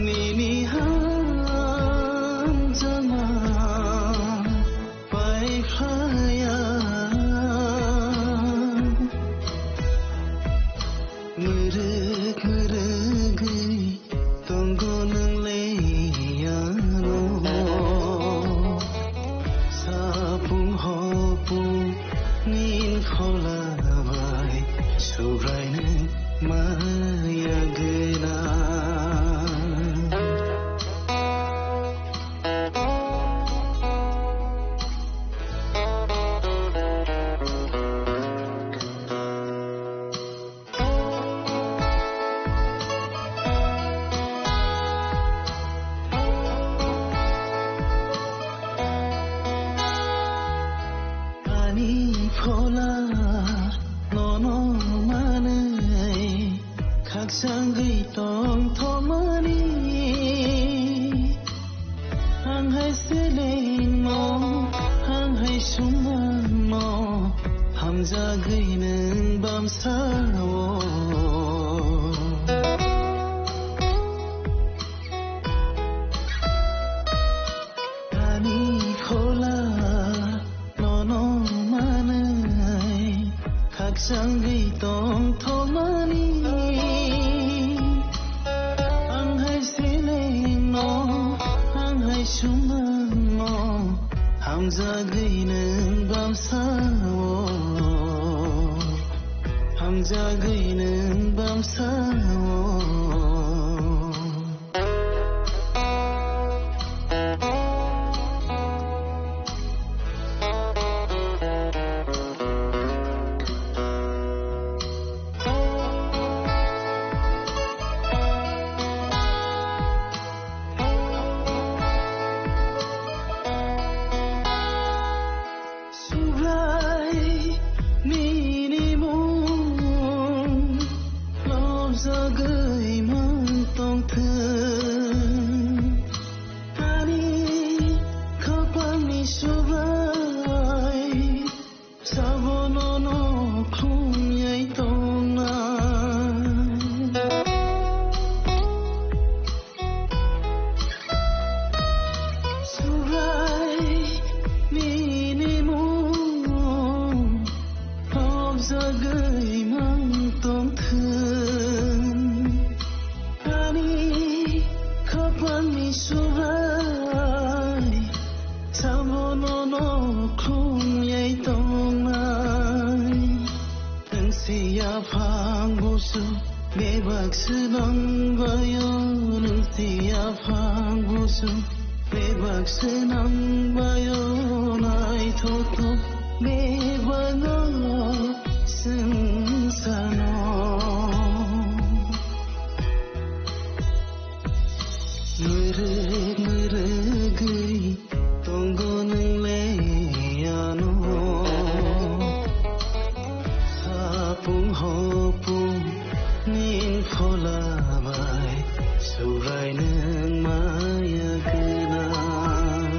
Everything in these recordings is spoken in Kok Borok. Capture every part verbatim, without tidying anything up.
Nini hamjakma paiphlaiya. Mwrwk mwrwgwi tongo nwng le ano. Sapung hopung nin phola bai Subrai nwng maya gwnang. Ani phola nono manwi khakchangwi tongthokmani. Ang hai selengno, ang hai sumangno, hamjagwi nwng bamsao. Ani phola nono manwi khakchangwi tongthokmani. Ang hai selengno, ang hai sumangno, hamjagwi nwng bamsao, hamjagwi nwng bamsao. Subrai nini mung lobjagwi mang tongthwng. Ani khapangni Subrai sabono no khumyai tongnai. Subrai nini mung lobjagwi mang tongthwng. Ani khapangni Subrai sabono no khumyai tongnai. Nwng se yaphang busu bebak swnam bayo, nwng se yaphang busu bebak swnam bayo, naithothok bebak o swngcharno. Mwrwk mwrwgwi tongo nwng le ano. Sapung hopung nin phola bai Subrai nwng maya gwnang.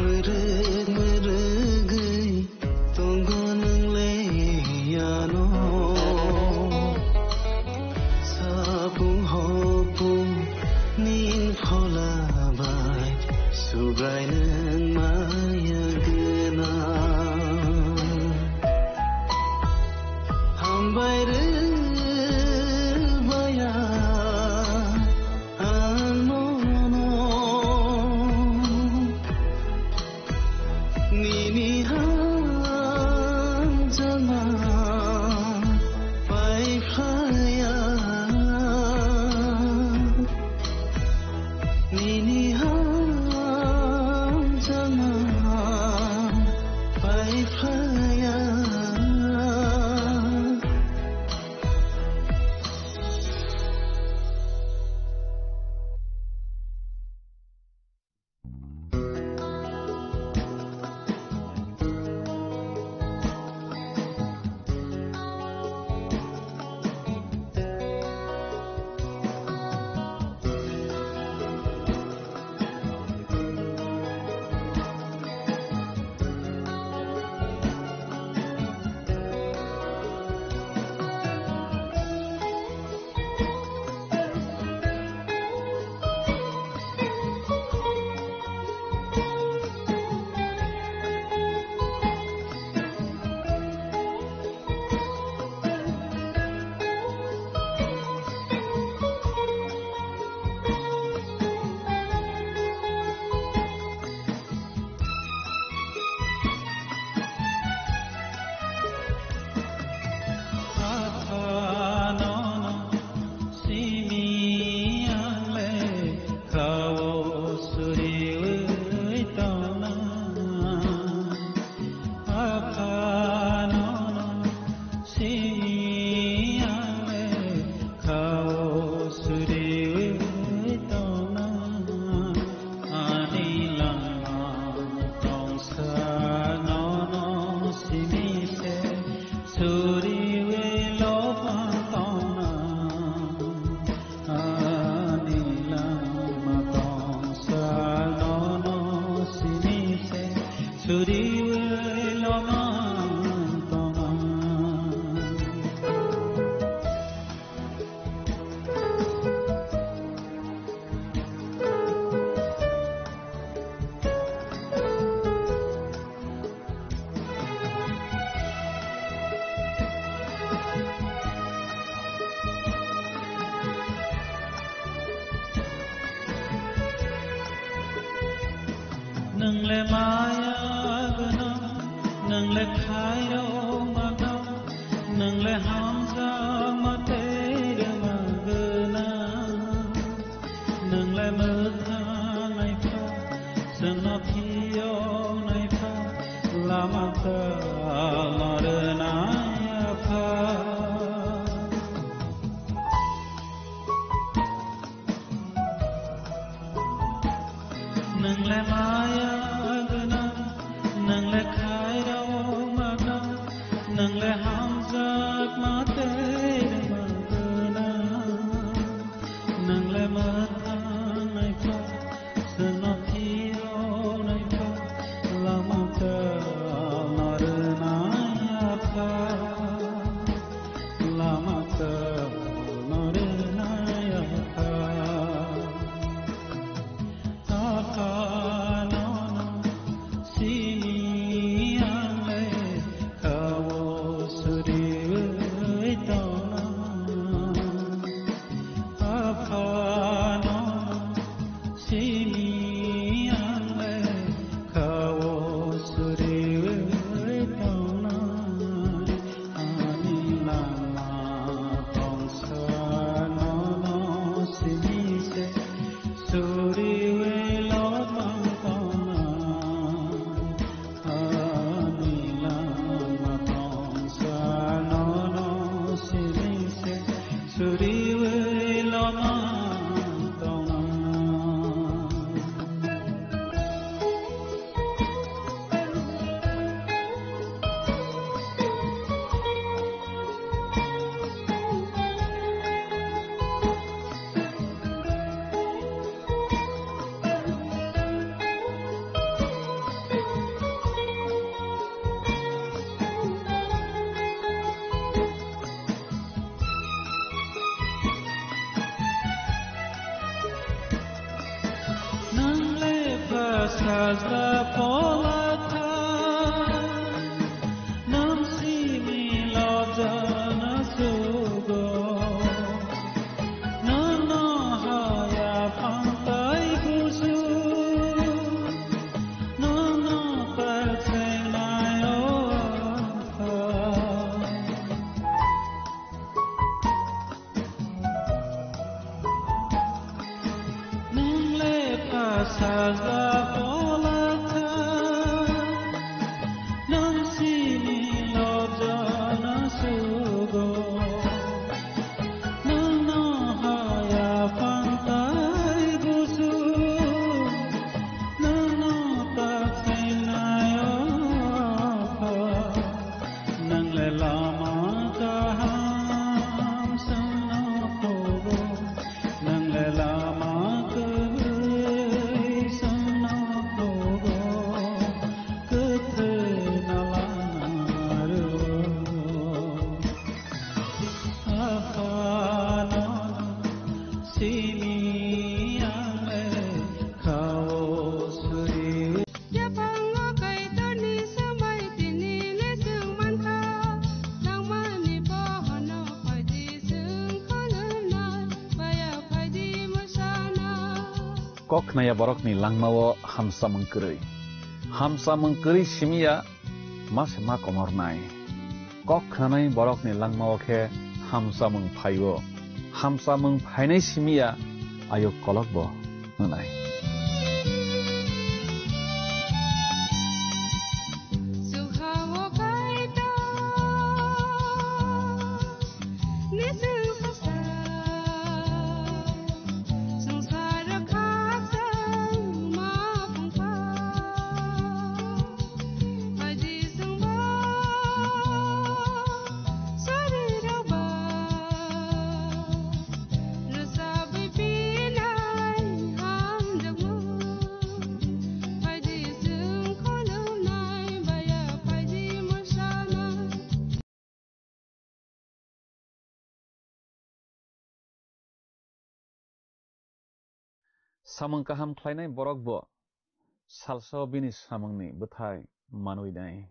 Mwrwk mwrwgwi tongo nwng le ano. Sapung hopung nin phola bai Subrai nwng maya gwnang. Hambai rwbaya ang nono. Nini hamjakma paiphlaiya. Nini hamjakma Nwngle maya gwnang, nwngle khairokma gwnang, nwngle hamjakma tei rwma gwnang. Nwngle mwthang naipha, chwngno phiyok naipha, lama kwlwng rwnai Apha. Nwngle maya gwnang, nwngle khairokma gwnang, nwngle hamjakma tei rwma gwnang. Nwngle mwthang naipha, chwngno phiyok naipha, lama kwlwng rwnai Apha. Lama kwlwng rwnai Apha. Apha nono simi ang le kha-o suriwi tongnai. Apha nono simi ang le kha-o suriwi tongnai. Ani lama tongsa nono simi se suriwi lomang tongnai. Ani lama tongsa nono simi se suriwi lomang tongnai. Nang le bwsa ja pola kha, nang simi lobjana sugo. Nang no haya phang tai busu, nang no pachainai o Apha. Nang le bwsa ja pola kha, nang simi lobjana sugo. Nang no haya phang tai busu, nang no pachainai o Apha. Nang le lama kaham songno phogo, nang le lama kwrwi songno phogo, kwthwi no lama rwo. Apha nono simi ang le kha-o suriwi. Yaphango Kaitorni swmai tini le chwng mankha, nangmani bohono phaidi chwng khulumnai, baya phaidi mwsana. Kok khnaya borokni langmao hamsamung kwrwi. Hamsamung kwrwi simiya ma se ma komornai. Kok khnanai borokni langmao khe hamsamung phaio. Hamsamung phainai simiya ayuk kolokbo hwnai. Samung kaham khlainai borok bo salsa bini samungni bwthai manwi nai.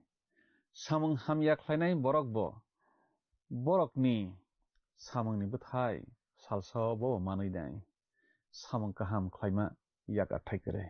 Samung hamya khlainai borok bo borokni samungni bwthai salsa bo manwi nai. Samung kaham khlaima yak athai kwrwi.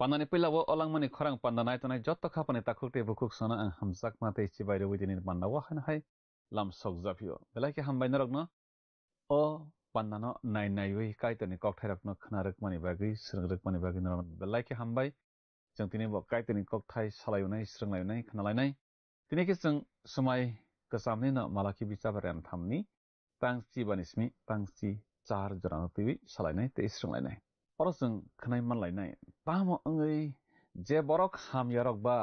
Pandani puila o olangmani khorang panda nai tongnai joto khapani takhuk tei bukhuk sana ang hamjakma tei chibai rwui tini pandao haino hai lam sok japhio. Belai khe hambai norokno o pandano nai naiwi Kaitorni kokthairokno khna rwkmani bagwi, swrwng rwkmani bagwi norokno belai khe hambai. Chwng tini bo Kaitorni kokthai salai unai, swrwng lai unai, khna lainai. Tini khe chwng swmai kwchamni no Malaki bichap rem thamni tang chi bani simi tang chi char jorano twiwi salainai tei swrwnglainai. Oro chwng khwnai manlainai, tamo wngwi je borok hamyarok ba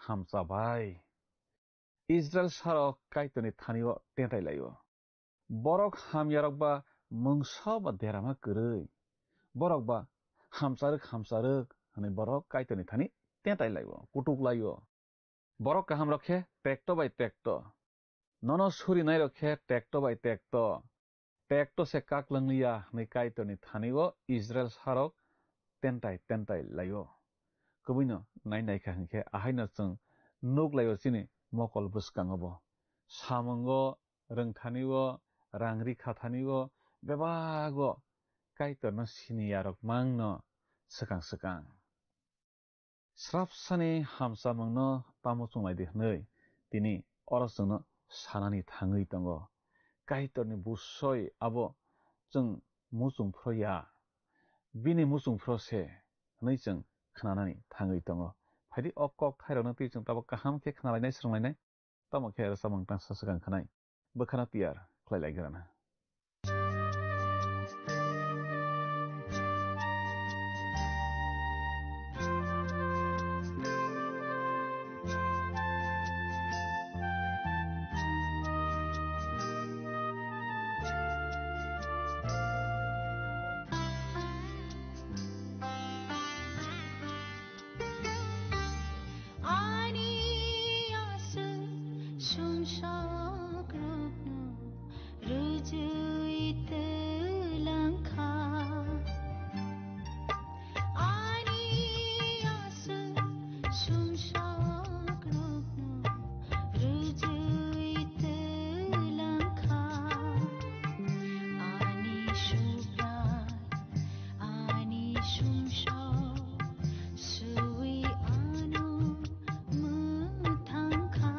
hamcha bai Israil sarok Kaitorni thani-o tentai lai-o. Borok hamyarok ba mungsa ba derama kwrwi. Borok ba hamcharwk hamcharwk hwnwi borok Kaitorni thani tentai lai-o, kutuk lai-o. Borok kahamrok khe tekto bai tekto. Nono surinairok khe tekto bai tekto. Tekto se kak lwng liya hwnwi Kaitorni thani-o Israil sarok tentai tentai lai-o. Kwbwino nai naikha hwnkhe ahaino chwng nuk lai-o chini mokol bwskango bo. Samungo, rwngthani-o, rang rikha thani-o, bebago Kaitorno siniyarok mangno swkang swkang. Srapsani hamchamungno tamo chunglai di hwnwi tini oro chwngno sanani thangwi tongo. Kaitorni busoi abo chwng muchung phro ya, bini muchung phro se hwnwi chwng khnanani thangwi tongo. Phaidi o kok thairokno twi chwng tabuk kaham khe khnalainai, swrwnglainai. Tamo khe rwchapmung tangsa swkang khanai bwkhano tiyar khlai lai grana. Ani aswk sumsok rokno rujui twlangkha. Ani aswk sumsok rokno rujui twlangkha. Ani supra Ani sumsok sui ano mwthangkha.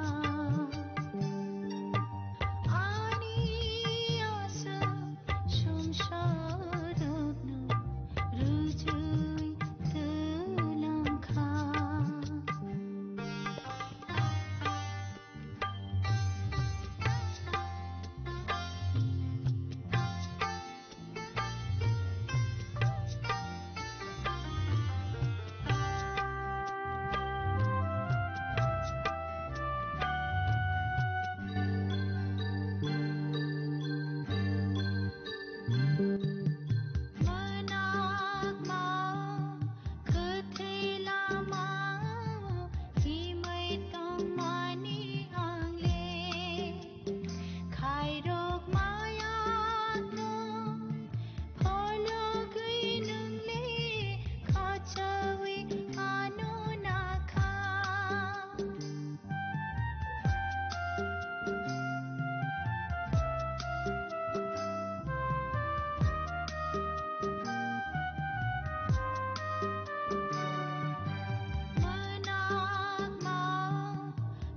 Ani aswk sumsok rokno rujui twlangkha. Manakma kwthwi lama himwi tongmani ang le. Khairok maya no phologwi nwngle khachawi ano nakha. Manakma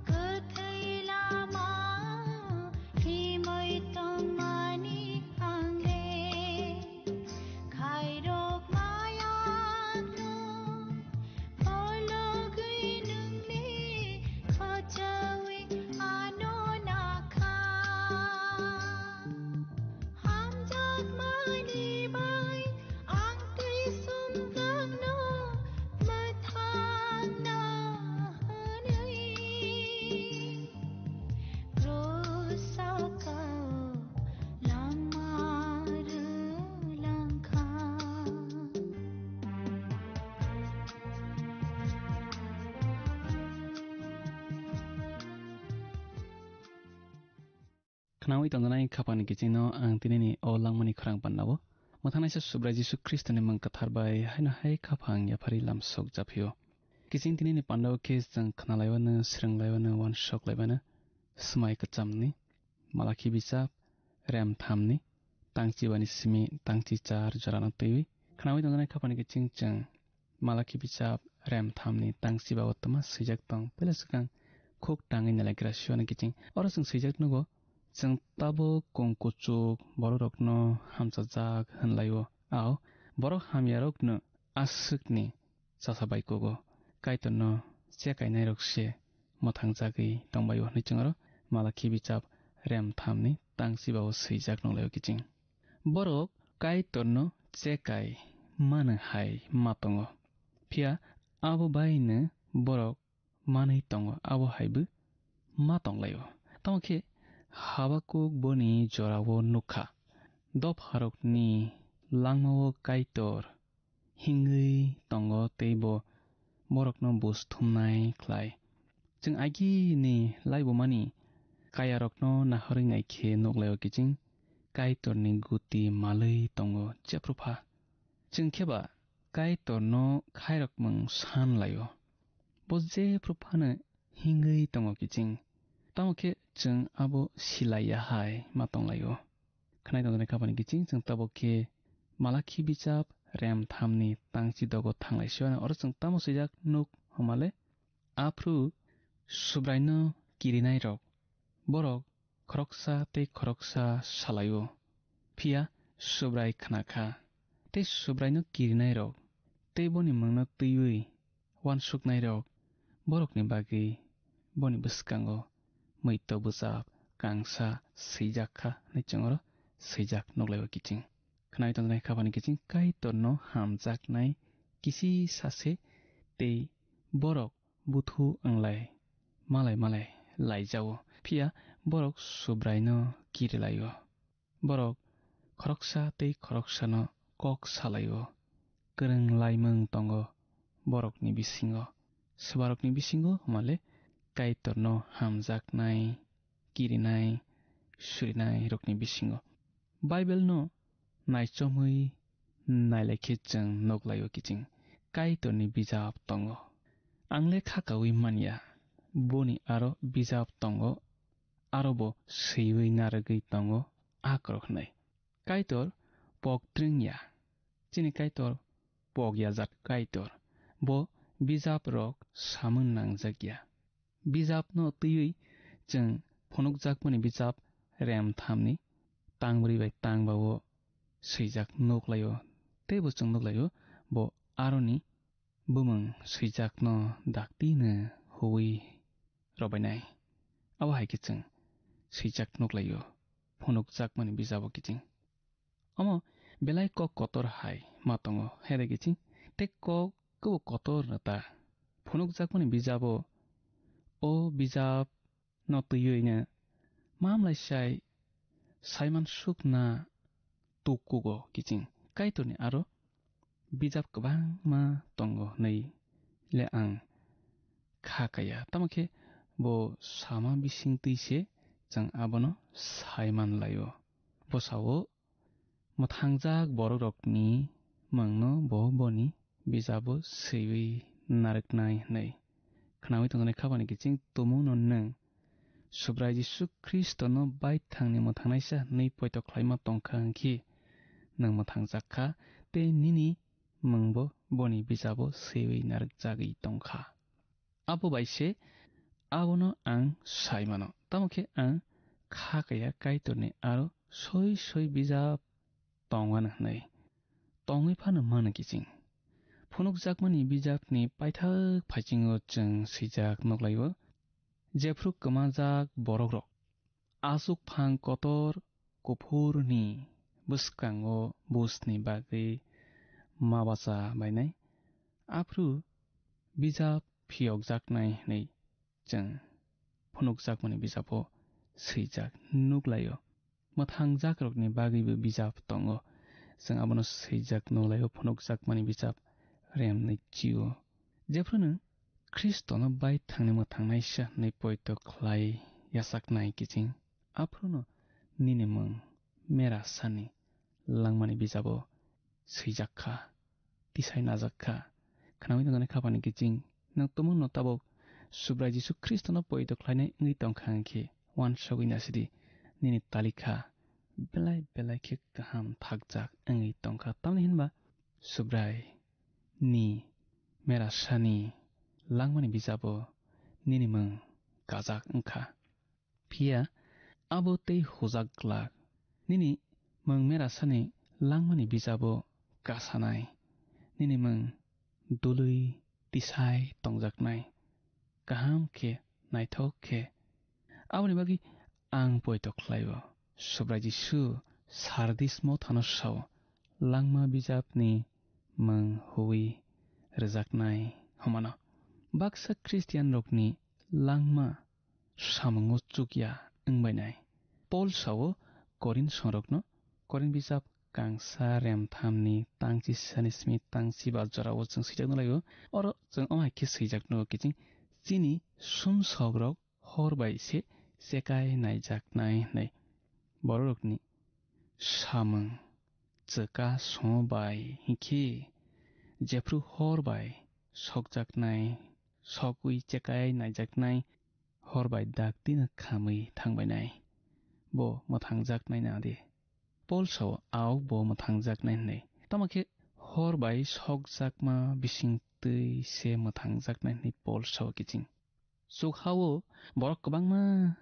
kwthwi lama himwi tongmani ang le. Khairok maya no phologwi nwngle khachawi ano nakha. Hamjakmani bai ang twi sumjakno mwthangna hwnwi. Rosakao lama rwlangkha. Khnaui tongjanai khapangni kichingno ang tinini o langmani khorang pandao. Mwthangnaisa Subrai Jisu Khristoni mung kwthar bai haino hai khapang yaphari lamsok japhio. Kiching tinini pandao khe chwng khnalaiwano, swrwnglaibano, uansuk laibano, swmai kwchamni, Malakhi bichap, rem thamni, tangchi bani simi, tangchi char jorano twiwi. Khnaui tongjanai khapangni kiching chwng Malakhi bichap, Rem thamni tangsiba o twma swijak tong, puila swkang khuk tangwi nalaigra siwani kiching. Oro chwng swijak nugo, chwng tabuk kung kuchuk bororokno hamchajak hwnlai-o. Ao, borok hamyarokno aswkni chasa bai kugo, Kaitorno chekainairok se mwthangjagwi tongbai-o hwnwi chwng oro Malakhi bichap rem thamni tangsiba o swijak nukhlai-o kiching. Borok Kaitorno chekai mano hai ma tongo, phiya abo baino borok manwi tongo, abo haibo ma tonglaio. Tamo khe Habakuk boni jorao nukha, dopharokni langmao Kaitor hingwi tongo tei bo borokno buj thumnai khlai. Chwng agini laibumani kayarokno nahorwi naikhe nuklaio kiching Kaitorni guti malwi tongo jephru pha. Chwng khe ba Kaitorno khairokmung san laio. Bo jephru phano hingwi tongo kiching. Tamo khe chwng abo silaiya hai ma tong laio. Khwnai tongjaknai khapani kiching chwng tabuk khe Malakhi bichap rem thamni tangchi dogo thanglai siwano oro chwng tamo swijak nuk homale. Aphru Subraino kirinairok, borok khoroksa tei khoroksa salaio, phiya Subrai khna kha. Tei Subraino kirinairok tei boni mungno twiwi uansuknairok, borokni bagwi boni bwskango muitu bwchap kangsa swijak kha hwnwi chwng oro swijak nuklaio kiching. Khwnai tongjaknai khapani kiching Kaitorno hamjaknai kisi sase tei borok buthu wnglai malai malai laijao, phiya borok Subraino kirilaio. Borok khoroksa tei khoroksano kok salaio. Kwrwng laimung tongo borokni bisingo. Swbarokni bisingo homale Kaitorno hamjaknai, kirinai, surinairokni bisingo. Bible no naichomwi nailaikhe chwng nuklaio kiching Kaitorni bijap tongo. Ang le khakaui manya, boni aro bijap tongo, aro bo swiwi narwgwi tongo, akorok hwnwi. Kaitor pok twrwngya, chini Kaitor pok yajak Kaitor, bo bijaprok samung nangjakya. Bijapno twiwi chwng phunukjakmani bijap rem thamni tangbrwi bai tangbao swijak nuklaio, teibo chwng nuklaio bo aroni bumung swijakno daktino huwi robainai. Abo hai khe chwng swijak nuklaio phunukjakmani bijabo kiching. Omo belai kok kotor hai ma tongo, hede kiching tei kok kebo kotor no ta. Phunukjakmani bijabo o bijap no twiwi no mamlai sai saiman sukna tukkugo kiching. Kaitorni aro bijap kwbangma tongo hwnwi le ang kha kaya. Tamo khe bo sama bising twi se chwng abono sai man laio. Bo sao, mwthangjak borokrokni mungno bo boni bijabo swiwi narwknai hwnwi. Khnaui tongjaknai khapani kiching tumungno nwng Subrai Jisu Khristono baithangni mwthangnaisa hwnwi poito khlaima tongkha hwnkhe, nwng mwthangjak kha tei nini mungbo boni bijabo swiwi narwkjagwi tongkha. Abo bai se abono ang sai mano, tamo khe ang kha kaya Kaitorni aro soi soi bijap tongmano hwnwi. Tongwi phano mano kiching. Phunukjakmani bijapni paithak phaisingo chwng swijak nuklaio, jephru kwmajak borokrok, aswk phang kotor kuphurni bwskango bujni bagwi ma bacha bainai, aphru bijap phiyokjaknai hwnwi chwng phunukjakmani bijabo swijak nuklaio. Mwthangjakrokni bagwibo bijap tongo. Chwng abono swijak nuklaio phunukjakmani bijap remnwi chio. Jephruno Khristono baithangni mwthangnaisa hwnwi poito khlai yachaknai kiching, aphruno nini mung mera sani langmani bijabo swijak kha, tisai najak kha. Khnaui tongjaknai khapani kiching, nwng tumungno tabuk Subrai Jisu Khristono poito khlainai wngwi tongkha hwnkhe, uansugwi nasidi, nini talikha belai belai khe kaham thakjak wngwi tongkha. Tamni hinba Subrai ni merasani langmani bijabo nini mung kajak wngkha. Phiya abo tei hujak glak. Nini mung merasani langmani bijabo kasanai. Nini mung dului tisai tongjaknai. Kaham khe, naithok khe. Aboni bagwi ang poito khlaio. Subrai Jisu Sardis mothano sao, langma bijapni mung huwi rwjaknai hwnmano. Baksa Khristianrokni langma samungo chukya wngbainai. Pol sao Korin songrokno, Korin bijap kangsa remthamni tangchisani simi tangchiba jorao chwng swijak nulaio. Oro chwng omo hai khe swijak nugo kiching, chini sumsokrok hor bai se chekai naijaknai hwnwi. Bororokni samung chwka song bai hinkhe jephru hor bai sokjaknai, sokwi chekai naijaknai, hor bai daktino khamwi thangbainai. Bo mwthangjaknai na di. Pol sao, aok bo mwthangjaknai hwnwi. Tamo khe hor bai sokjakma bisingtwi se mwthangjaknai hwnwi Pol sao kiching. Chuk hao borok kwbangma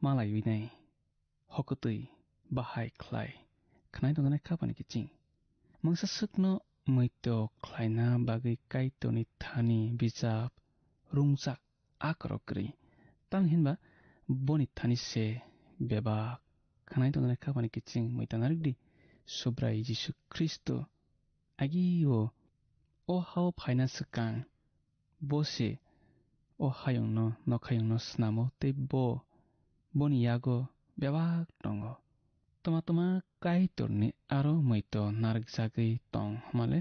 malaiwi nai, hokotwi bahai khlai khnai tongjaknai khapani kiching. Mungsa swkno muitok khlaina bagwi Kaitorni thani bijap rungjak akorok kwrwi. Tamni hinba boni thani se bebak khnai tongjaknai khapani kiching muitan narwkdi. Subrai Jisu Khristo agio o hao phaina swkang bo se o hayungno, nokhayungno snamo tei bo boni yago bebak tongo. Tma tma Kaitorni aro muitu narwkjagwi tong hwnmale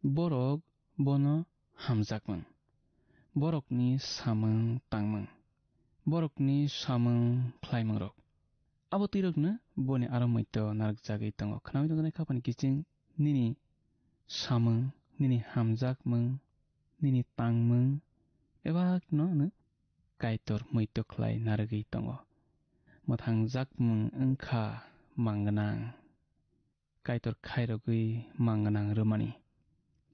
borok bono hamjakmung, borokni samung tangmung, borokni samung khlaimungrok. Abo twirokno boni aro muitu narwkjagwi tongo. Khnaui tongjaknai khapani kiching nini samung, nini hamjakmung, nini tangmung bebakno no Kaitor muitu khlai narwgwi tongo. Mwthangjakmung wngkha mang gwnang. Kaitor khairogwi mang gwnang rwmani.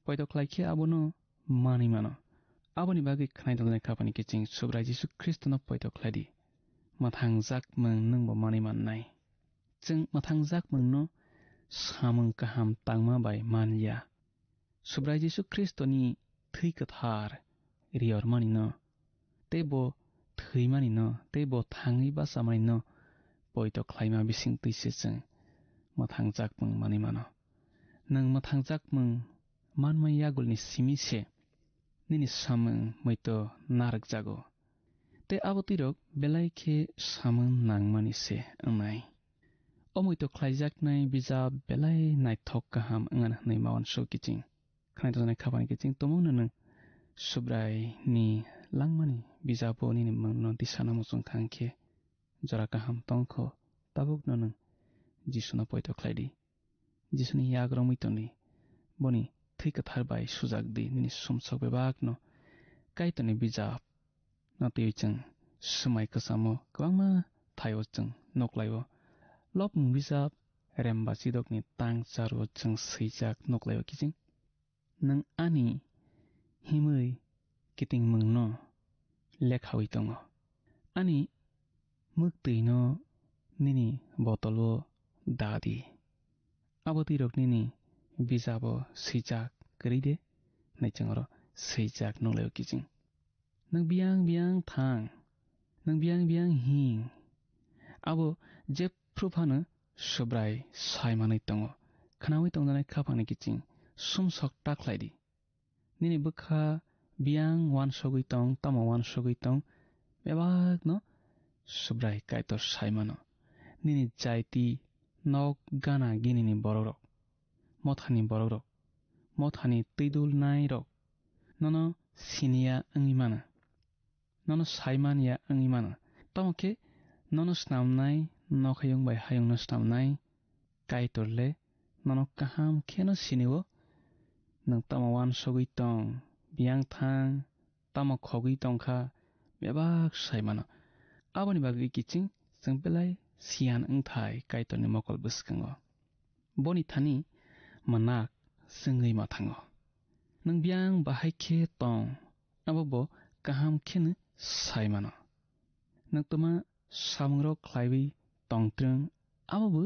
Poito khlai khe abono manwi mano. Aboni bagwi khwnai tongjaknai khapani kiching Subrai Jisu Khristono poito khlai di. Mwthangjakmung nwngbo manwi mannai. Chwng mwthangjakmungno samung kaham tangma bai man ya. Subrai Jisu Khristoni thwi kwthar riyormanino tei bo thwimanino tei bo thangwi bachamanino poito khlaima bisingtwi se chwng mwthangjakmung manwi mano. Nwng mwthangjakmung manma yagulni simi se nini samung muitu narwkjago. Tei abo twirok belai khe samung nangmani se wngnai. O muitu khlaijaknai bijap belai naithok kaham wngna hwnwi ma uansuk kiching. Khwnai tongjaknai khapani kiching tumungno nwng Subraini langmani bijabo nini mungno disana muchung kha hwnkhe jora kaham tongkho, tabukno nwng Jisuno poito khlai di. Jisuni yak romwi tongdi. Boni thwi kwthar bai sujak di nini sumsok bebakno. Kaitorni bijap no twiwi chwng swmai kwchamo kwbangma thaio chwng nuklaio. Lobmung bijap Remba Chidokni tang charu chwng swijak nuklaio kiching. Nwng ani himwi kitingmungno lekhawi tongo. Ani mwktwino nini botolo da di. Abo twirok nini bijabo swijak kwrwi de, hwnwi chwng oro swijak nuklaio kiching. Nwng biyang biyang thang, nwng biyang biyang hing. Abo jephru phano Subrai sai manwi tongo. Khnaui tongjaknai khapangni kiching sumsok ta khlai di. Nini bwkha biyang uansugwi tong, tamo uansugwi tong, bebakno Subrai Kaitor sai mano. Nini jaiti, nok gana ginini borokrok, mothani borokrok, mothani twidulnairok nono siniya wngwi mano. Nono sai man ya wngwi mano. Tamo khe nono snamnai, nokhayung bai hayungno snamnai Kaitor le nono kaham kheno sinio. Nwng tamo uansugwi tong, biyang thang, tamo khogwi tong kha, bebak sai mano. Aboni bagwi kiching chwng belai siyan wngthai Kaitorni mokol bwskango. Boni thani mwnak chwngwi ma thango. Nwng biyang bahai khe tong, abo bo kaham kheno sai mano. Nwng twma samungrok khlaiwi tongtwrwng, abo bo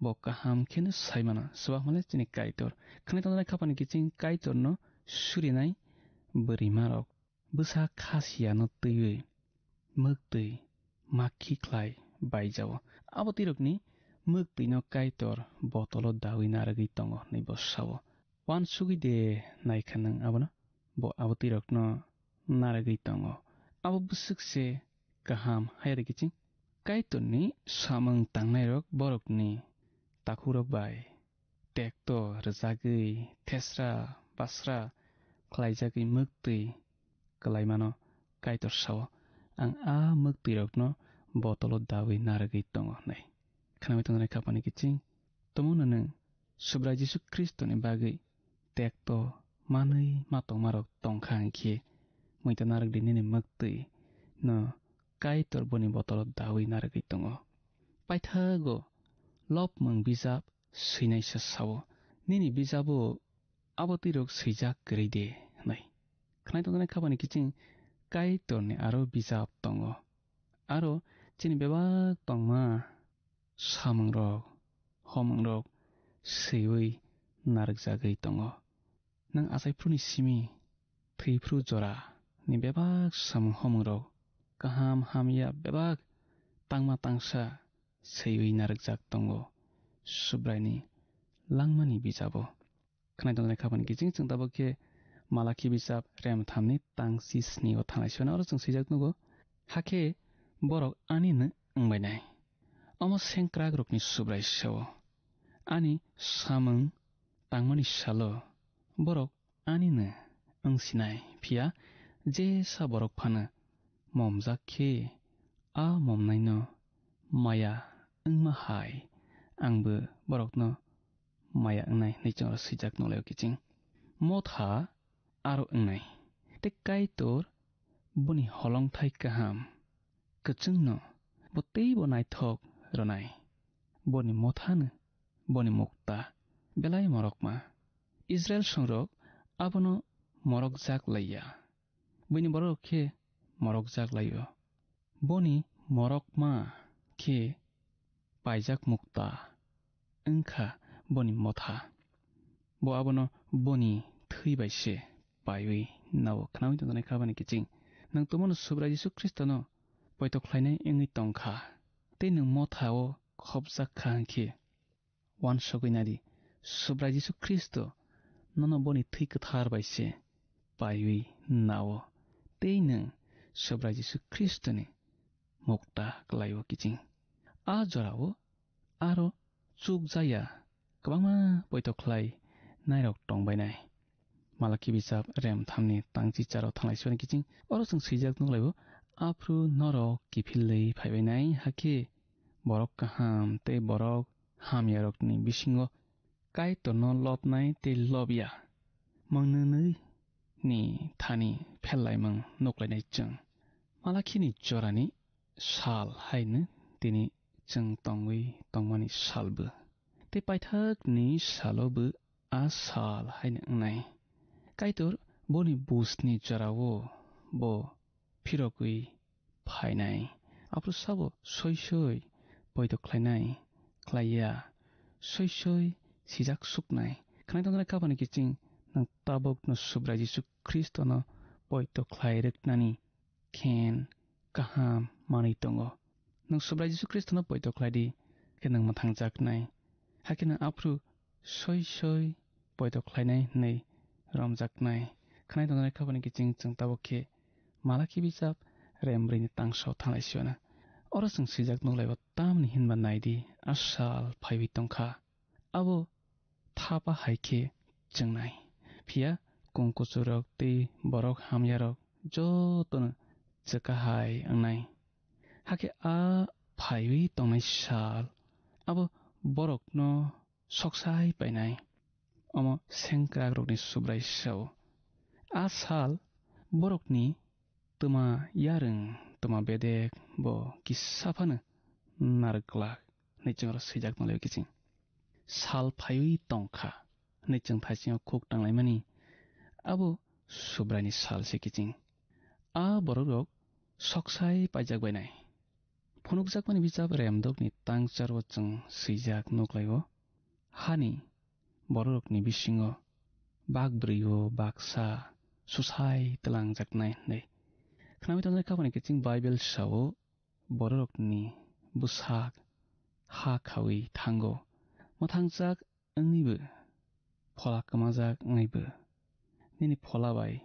bo kaham kheno sai mano. Swbakmale chini Kaitor. Khwnai tongjaknai khapani kiching Kaitorno surinai bwrwimarok bwsa khasiyano twiwi mwktwi makhi khlai baijao. Abo twirokni mwktwino Kaitor botolo dawi narwgwi tongo hwnwi bo sao. Uansugwi de naikha nwng abono? Bo abo twirokno narwgwi tongo. Abo bwswk se kaham hai rwgwi ching. Kaitorni samung tangnairok borokni takhukrok bai tekto rwjagwi thesra basra khlaijagwi mwktwi kwlaimano Kaitor sao, "Ang a mwktwirokno botolo dawi narwgwi tongo," hwnwi. Khwnamwi tongjaknai khapani kiching, tomono nwng Subrai Jisu Khristoni bagwi tekto manwi ma tongmarok tongkha hwnkhe, muita narwkdi nini mwktwi no Kaitor boni botolo dawi narwgwi tongo. Paithago lobmung bijap swinaisa sao, "Nini bijabo abo twirok swijak kwrwi de," hwnwi. Khwnai tongjaknai khapani kiching Kaitorni aro bijap tongo. Aro chini bebak tongma samungrok, homungrok swiwi narwkjagwi tongo. Nwng achaiphuruni simi thwiphru jora ni bebak samung homungrok kaham hamya bebak tangma tangsa swiwi narwkjak tongo Subraini langmani bijabo. Khwnai tongjaknai khapani kiching chwng tabuk khe Malakhi bijap rem thamni tangchi sni o thanglai sio oro chwng swijak nugo, "Hakhe borok ani no wngbainai." Omo sengkrakrokni Subrai sao, "Ani samung tangmani salo borok ani no wngsinai, phiya jesa borok phano momjak khe a momnaino maya wngma hai angbo borokno maya wngnai," hwnwi chwngno swijak nukhlaio kiching. Motha aro wngnai. Tei Kaitor boni holongthai kaham kwchwngno bo teibo naithok rwnai. Boni mothano boni mukta belai morokma. Israel songrok abono morokjak laiya. Buini bororok khe morokjak laio. Boni morokma khe paijak mukta wngkha boni motha. Bo abono boni thwi bai se paiwi nao. Khnaui tongjaknai kha bani kiching. Nwng tumono Subrai Jisu Khristono poito khlainai wngwi tongkha, tei nwng motha o khopjak kha hwnkhe, uansugwi nadi, Subrai Jisu Khristo nono boni thwi kwthar bai se paiwi nao, tei nwng Subrai Jisu Khristoni mukta kwlaio kiching. A jorao aro chukjaya kwbangma poito khlai nairok tongbainai. Malaki bijap rem thamni tangchi charo thanglai sibani kiching oro chwng swijak nukhlaio, aphru norok kiphilwi phaibainai, hakhe borok kaham tei borok hamyarokni bisingo Kaitorno lobnai tei lobya mwngnwnwi ni thani phellaimung nuklainai chwng. Malakhini jorani sal haino tini chwng tongwi tongmani salbo. Tei paithakni salobo a sal haino wngnai. Kaitor boni bujni jorao bo phirogwi phainai. Aphuru sabo soi soi poito khlainai, khlaiya, soi soi sijak suknai. Khwnai tongjaknai kha bani kiching nwng tabukno Subrai Jisu Khristono poito khlai rwknani khen kaham manwi tongo. Nwng Subrai Jisu Khristono poito khlai di, khe nwng mwthangjaknai. Hakhe nwng aphuru soi soi poito khlainai hwnwi romjaknai. Khwnai tongjaknai kha bani kiching chwng tabuk khe Malaki bijap rem brwi ni tangso thanglai sio na. Oro chwng swijak nuklaibo tamni hinba nai di, a sal phaiwi tongkha. Abo thapa hai khe chwngnai. Phiya kung kuchurok tei borok hamyarok jotono chwka hai wngnai. Hakhe a phaiwi tongnai sal abo borokno soksai painai. Omo sengkrakrokni Subrai sao. A sal borokni twma yarwng, twma bedek bo kisa phano narwk glak hwnwi chwng oro swijak nukhlaio kiching. Sal phaiwi tongkha hwnwi chwng thaisingo khuk tanglaimani Abo Subraini sal se kiching. A bororok soksai paijak bainai. Phunukjakmani bijap remdokni tangcharo chwng swijak nuklaio, hani bororokni bisingo bak bwrwi-o baksa susai twlangjaknai hwnwi. Khnamwi tongnai khapani kiching Baibel sao, bororokni bwsak ha khaui thango. Mwthangjak wngwibo, phola kwmajak wngwibo, nini phola bai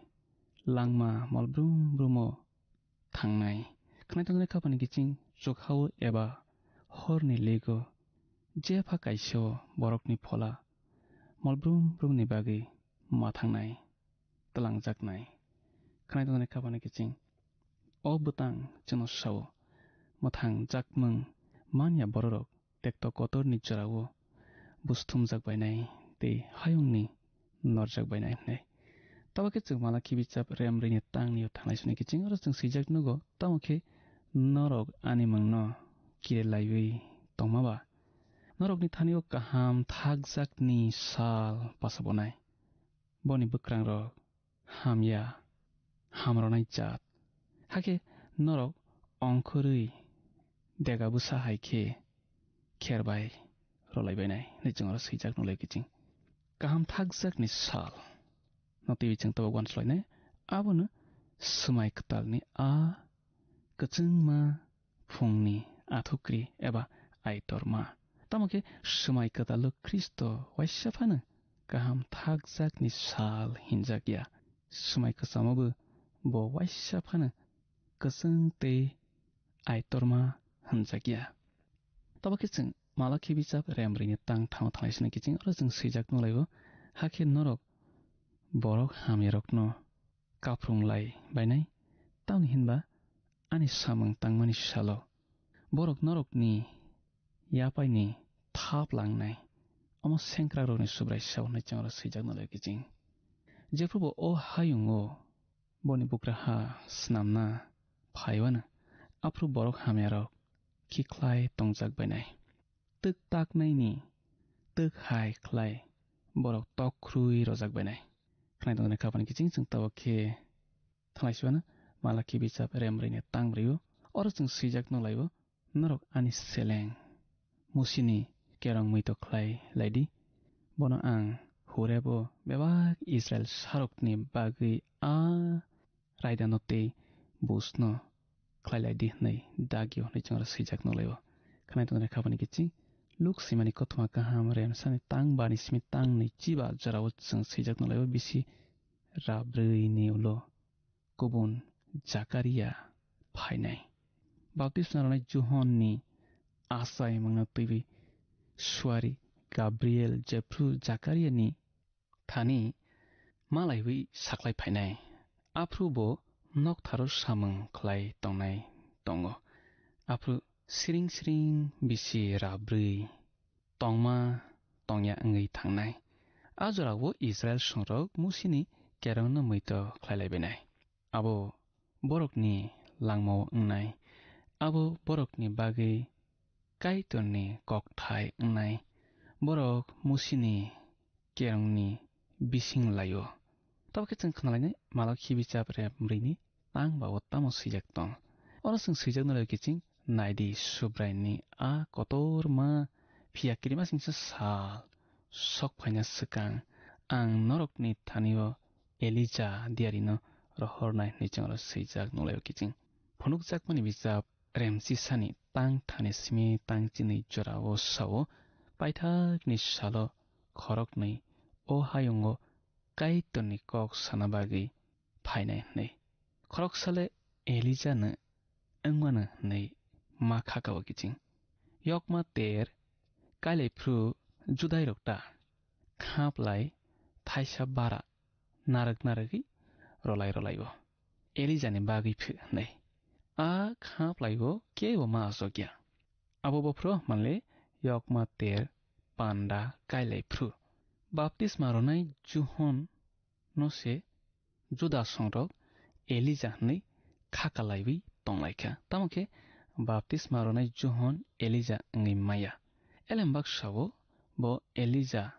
langma mol brum brumo thangnai. Khnai tongnai khapani kiching chukhao eba horni lego jepha kaisao borokni phola mol brum brumni bagwi ma thangnai, twlangjaknai. Khnai tongnai khapani kiching o bwtang chwngno sao, mwthang jakmung manya bororok tekto kotorni jorao busthumjak bainai tei hayungni norjak bainai hwnwi. Tabo khe chwng Malakhi bijap remrwini tangni o thanglai suni kiching oro chwng swijak nugo, tamo khe norok ani mungno kire laiwi tongma ba norokni thani o kaham thakjakni sal pasabonai. Boni bwkrangrok hamya, hamrwnai jat. Hakhe norok ongkhorwi dega bwsa hai khe kher bai rolai bainai hwnwi chwng oro swijak nulai kiching. Kaham thakjakni sal no twiwi chwng tabuk uansukhlainai, abono swmai kwtalni a kwchwngma phungni athukri eba aitorma. Tamo khe swmai kwtalo Khristo waisa phano kaham thakjakni sal hinjak ya. Swmai kwchamo bo, bo waisa phano kwchwng tei aitorma hinjak ya. Tabo khe chwng Malakhi bijap remrwini tang thangno thanglai sini kiching oro chwng swijak nulaibo, hakhe norok borok hamyarokno kaphrung lai bainai, tamni hinba ani samung tangmani salo borok norokni yapaini thap langnai. Omo sengkrakrokni Subrai sao hwnwi chwng oro swijak nulai kiching. Jephrubo o hayungo boni bugraha snamna phaiwano, aphuru borok hamyarok khikhlai tongjak bainai. Twk taknaini twk hai khlai borok tok khrui rojak bainai. Khnai tongni khapani kiching chwng tabuk khe thanglai siwano Malakhi bijap remrwini tang brwi-o. Oro chwng swijak nukhlai-o, norok ani seleng Musini kerong muitok khlai lai di. Bono ang Horebo bebak Israil sarokni bagwi a raidano tei busno khlai lai di hwnwi dagio hwnwi chwng oro swijak nukhlai-o. Khnai tongni khapani kiching Luk swimani kothoma kaham remsani tang bani simi tang nwi chiba jorao chwng swijak nukhlai-o, bisi rabrwini ulo kubun Jakaria phainai. Baptisma rwnai Johonni achaimungno twiwi suari Gabriel jephru Jakariani thani malaiwi saklai phainai. Aphuru bo noktharo samung khlai tongnai tongo. Aphuru siring siring bisi rabrwi tongma tongya wngwi thangnai. A jorao Israil songrok Musini kerongno muitok khlai lai bainai. Abo borokni langmao wngnai. Abo borokni bagwi Kaitorni kokthai wngnai. Borok Musini kerongni bising lai-o. Tabo khe chwng khnalainai Malakhi bijap rem brwini tang ba o tamo swijak tong. Oro chwng swijak nukhlai kiching, naidi Subraini a kotorma phiya kirima singsa sal sok phaina swkang ang norokni thani-o Elija diyarino rohornai hwnwi chwng oro swijak nukhlai-o kiching. Phunukjakmani bijap remchisani tang thani simi tang chini jorao sao, paithakni salo khoroknwi o hayungo Kaitorni kok sana bagwi phainai hwnwi. Khoroksale Elijano wngmano hwnwi ma khaka-o kiching. Yokma ter kailai phru Judairok ta khaplai thaisa bara narwk narwgwi rolai rolai-o Elijani bagwi phu hwnwi. A khaplai-o kebo ma achokya. Abo bophro manle yokma ter panda kailai phru. Baptisma rwnai Johon no se Juda songrok Elija hwnwi kha kalaiwi tonglaikha. Tamo khe baptisma rwnai Johon Elija wngwi maya. Elembak sao bo Elija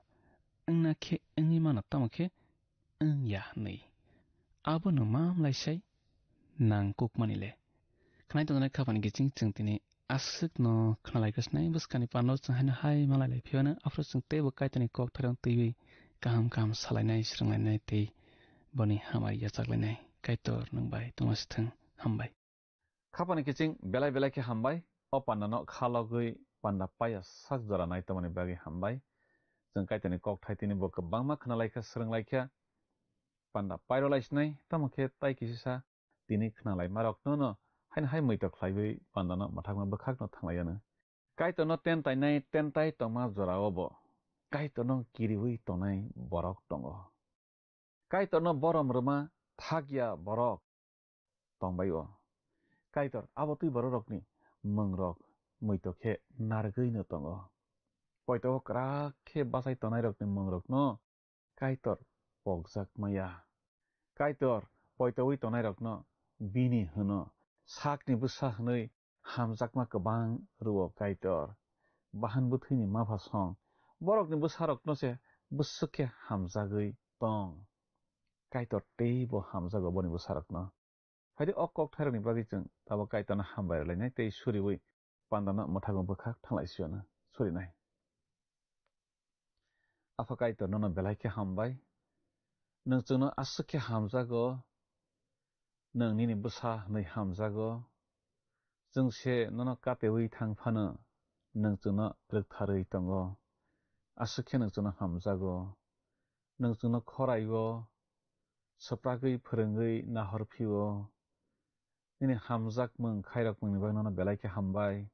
wngna khe wngwi mano, tamo khe wng ya hwnwi. Abono ma mlaisai nang kukmani le. Khnai tongnai khapani kiching chwng tini aswkno khnalai khe swnai bwskani pano chwng haino hai malai lai phiyano aphuru chwng teibo Kaitorni kok thairok twiwi kaham kaham salainai, swrwnglainai tei boni hamari yachaklainai. Kaitor nwng bai tongma sithwng. Hambai. Khapani kiching belai belai khe hambai. O pandano khalogwi panda paya sak jora nai tongmani bagwi hambai. Chwng Kaitorni kok thai tini bo kwbangma khnalai kha, swrwng lai kha. Panda pairo lai sinai, tamo khe tai kisisa tini khnalai marok nono haino hai muitok khlaiwi pandano mwthakma bwkhakno thanglai ano. Kaitorno ten tainai, ten tai tongma jorao bo Kaitorno kiriwi tongnai borok tongo. Kaitorno borom rwma thakya borok tongbai-o. Kaitor abo twi bororokni mwngrok muitok khe narwgwino tongo. Poito-o kwrak khe bachai tongnairokni mwngrokno Kaitor pokjak maya. Kaitor poitoui tongnairokno bini hwno, sakni bwsa hwnwi hamjakma kwbang rw-o Kaitor. Bahan bwthwini mapha song, borokni bwsarokno se bwswk khe hamjagwi tong. Kaitor teibo hamjago boni bwsarokno. Phaidi o kok thairokni bagwi chwng tabuk Kaitorno hambai rwlainai tei suriui pandano mwthago bwkhak thanglai siyano surinai. Apha Kaitor nono belai khe hambai. Nwng chwngno aswk khe hamjago. Nwng nini bwsa hwnwi hamjago. Chwng se nono kateui thang phano nwng chwngno rwktharwi tongo. Aswk khe nwng chwngno hamjago. Nwng chwngno khorai-o, swpragwi phwrwngwi nahor phio. Nini hamjakmung khairokmungni bagwi nono belai khe hambai.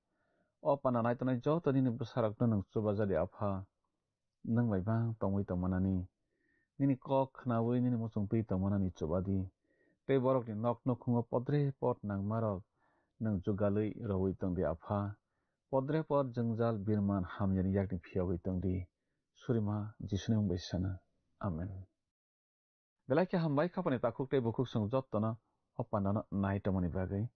O panda naitongnai joto nini bwsarokno nwng chubajadi, Apha. Nwng bai bang tongwi tongmanani. Nini kok khnaui nini muchung twi tongmanani chubadi. Tei borokni nok nukhungo podre pod nangmarok nwng jugalwi roui tongdi, Apha. Podre pod jwngjal birman hamyani yakni phiyogwi tongdi. Surima Jisuni mung bai sana. Amen. Belai khe hambai khapani takhuk tei bukhuk chwng jottono o pandano nai tongmani bagwi.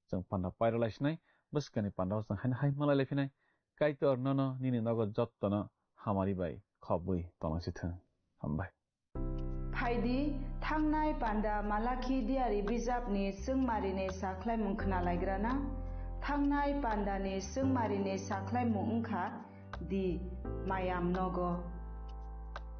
Chwng panda pairwlai sinai, bwskani pandao chwng haino hai malai lai phinai. Kaitor nono nini nogo jottono hamari bai khobwi tonglaisi thung. Hambai. Phaidi, thangnai panda Malakhi diari bijapni chwngmarini sakhlaimung khna laigrana. Thangnai pandani chwngmarini sakhlaimung wngkha di mayam nogo.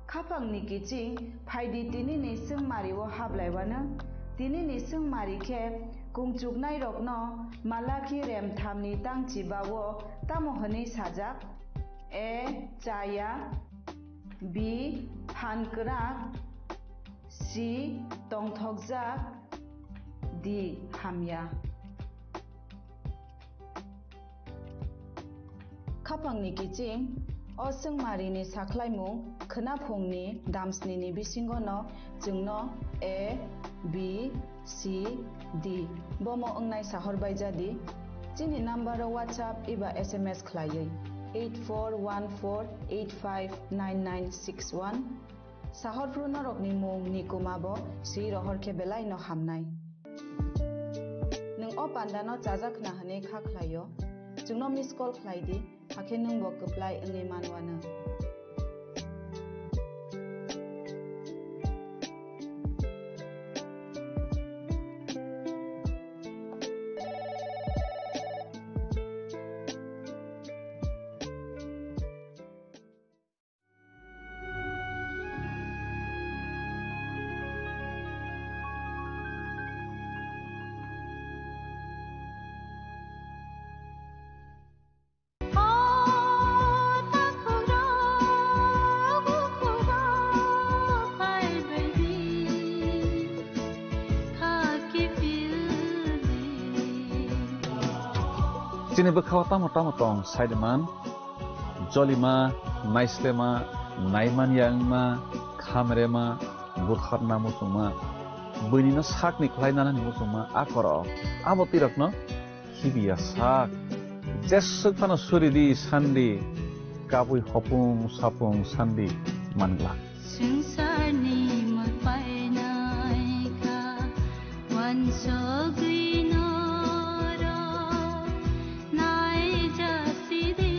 Khapangni kiching phaidi tinini chwngmario hablaiwano. Tinini chwngmari khe kungchuknairokno Malakhi remthamni tangchibao tamo hwnwi sajak? A. Chaya. B. Phan kwrak. C. Tongthokjak. D. Hamya. Khapangni kiching, o chwngmarini sakhlaimung khwnaphungni damsnini bisingono chwngno A, B, C, D bomo wngnai sahor baijadi. Chini numbero WhatsApp eba S M S khlaiwi eight four one four eight five nine nine six one. Sahorphru norokni mung ni kuma bo swi rohor khe belai no hamnai. Nwng o panda no chajak khna hwnwi kha khlai o, chwngno miss call khlai di, hakhe nwng bo kwplai wngwi man uanw. Chini bwkhao tamo tamo tong, saiman, jolima, naislema, naimanya wngma, khamrema, butharna muchungma, buinino sakni khlai nanani muchungma, a korok, abo twirakno khibiya sak. Jeswk phano suridi sandi, kabui hopung sapung sandi manglak. Swngcharni mwpainaikha, wansogwi norok naijasidi.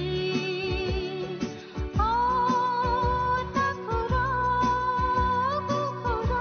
O takhurok, bukhurok,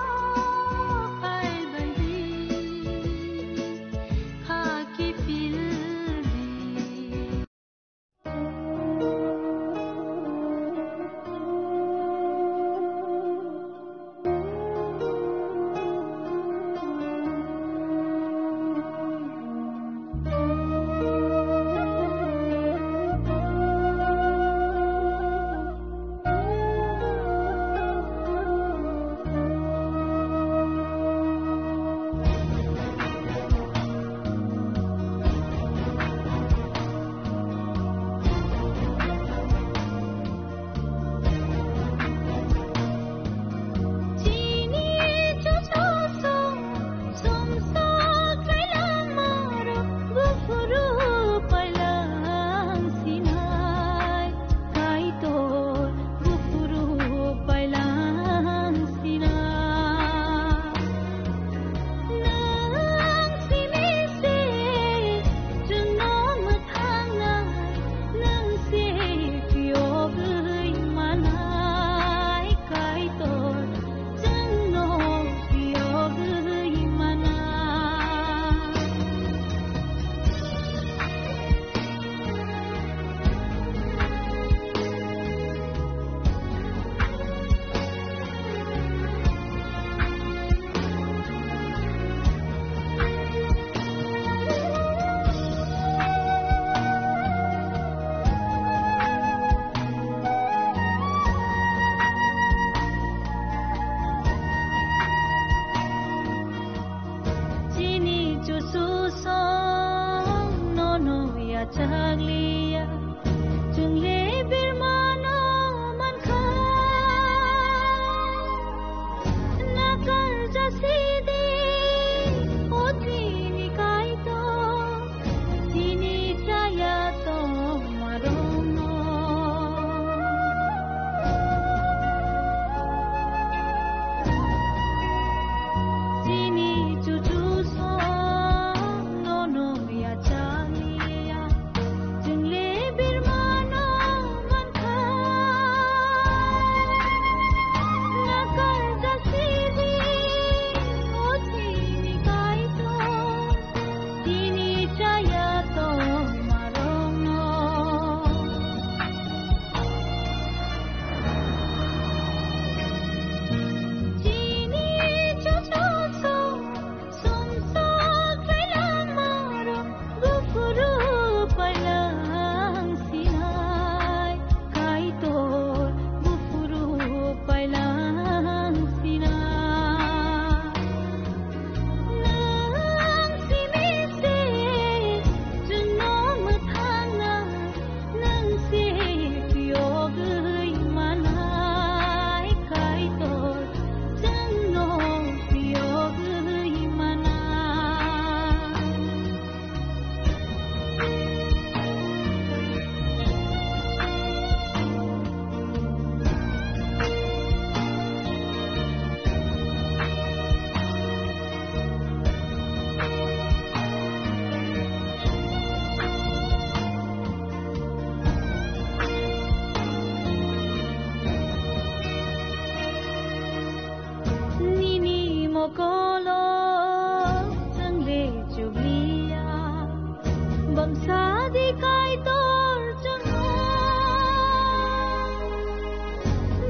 Bamsa di Kaitor chwngno,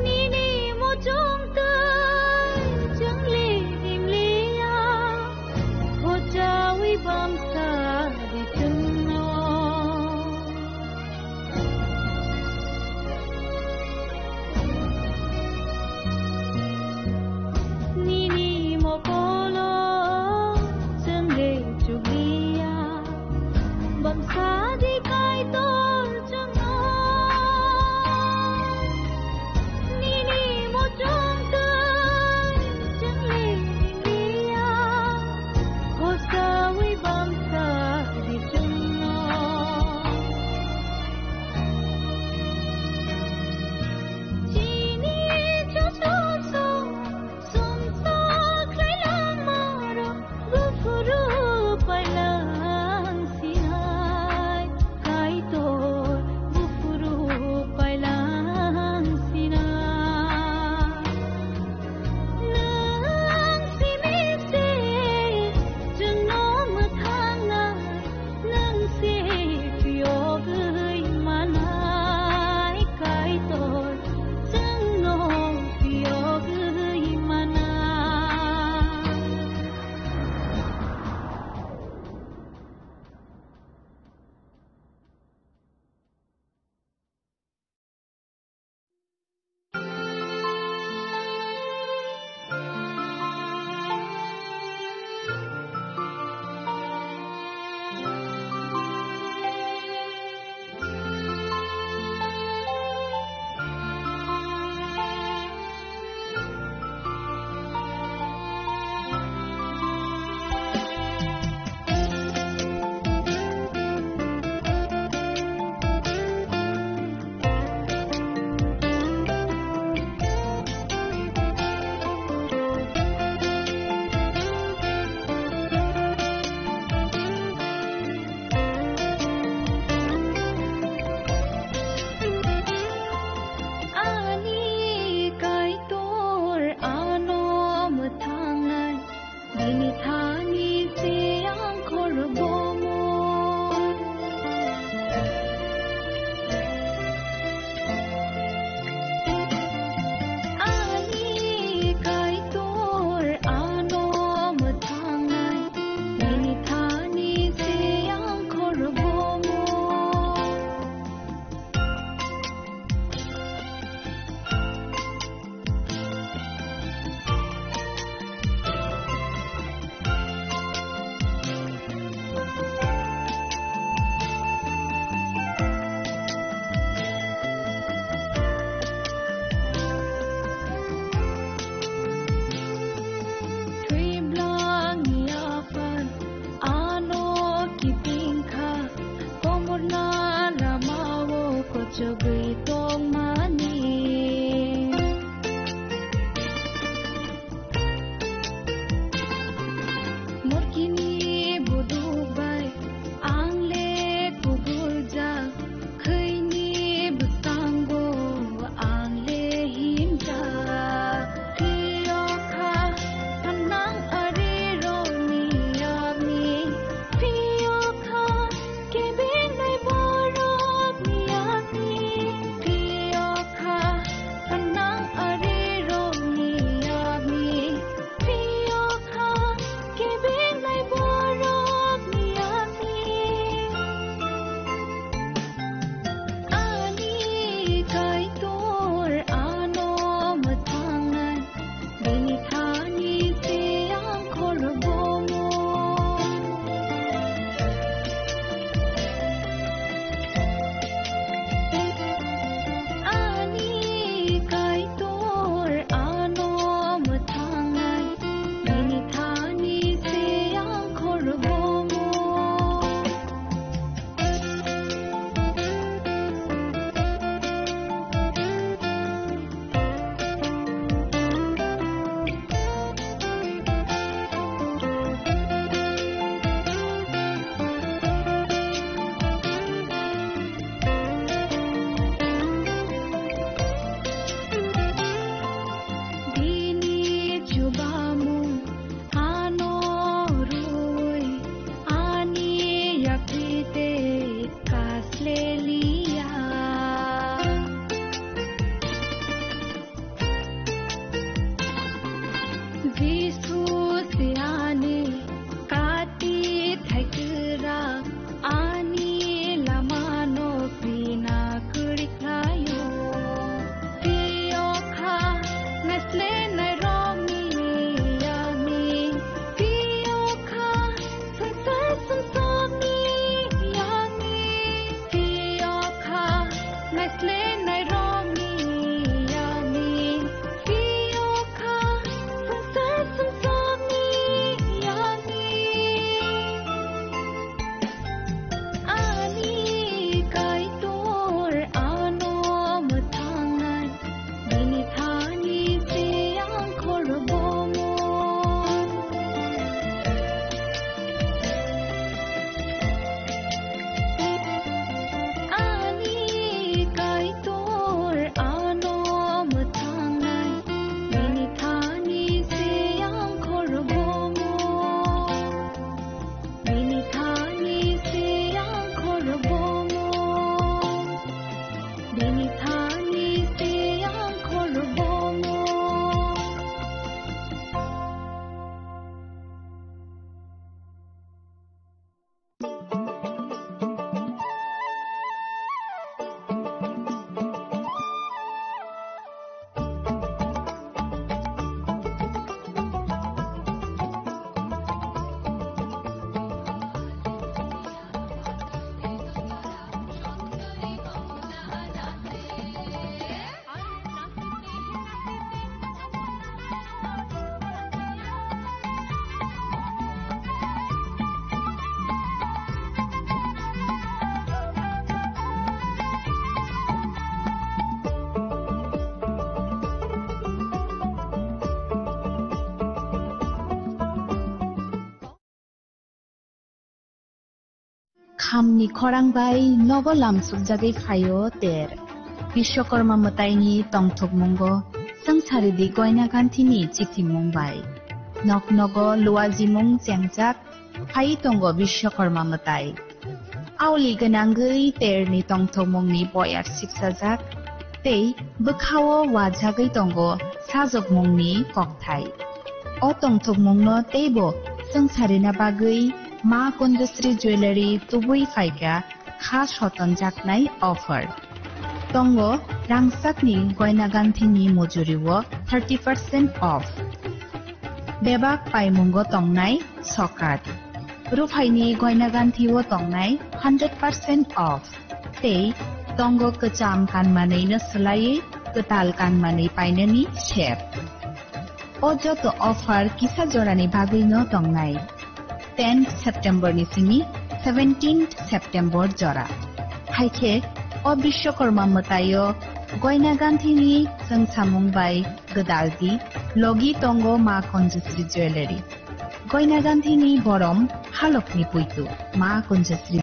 nini muchung twi chwng le rimliya, hochawi bamsa di chwngno. Nini mokolo chwng le chukliya, bamsa di Kaitor Khamni khorang bai nogo lamsukjagwi phaio ter. Biswakarma mwtaini tongthokmungo swngcharidi Goina Ganthini chithimung bai. Nok nogo luajimung chengjak phai tongo Biswakarma mwtai. Auli gwnangwi terni tongthokmungni boyar sipsajak tei bwkhao wajagwi tongo sajokmungni kokthai. O tongthokmungno teibo swngcharina bagwi Ma Kunjasri Jewellery tubui phaikha kha sotonjaknai offer. Tongo rangchakni Goina Ganthini mujuriwo thirty percent off. Bebak paimungo tongnai sokat. Ruphaini Goina Ganthio tongnai hundred percent off. Tei tongo kwcham kanmanwino swlaiwi kwtal kanmanwi painani sep. O joto offer kisa jorani bagwino tongnai. Tenth September ni simi seventeenth September jora. Haikhe o Biswakarma mwtaio Goina Ganthini chwngsamung bai gwdaldi logi tongo Ma Kunjasri Jewellery. Goina Ganthini borom halokni puitu Ma Kunjasri.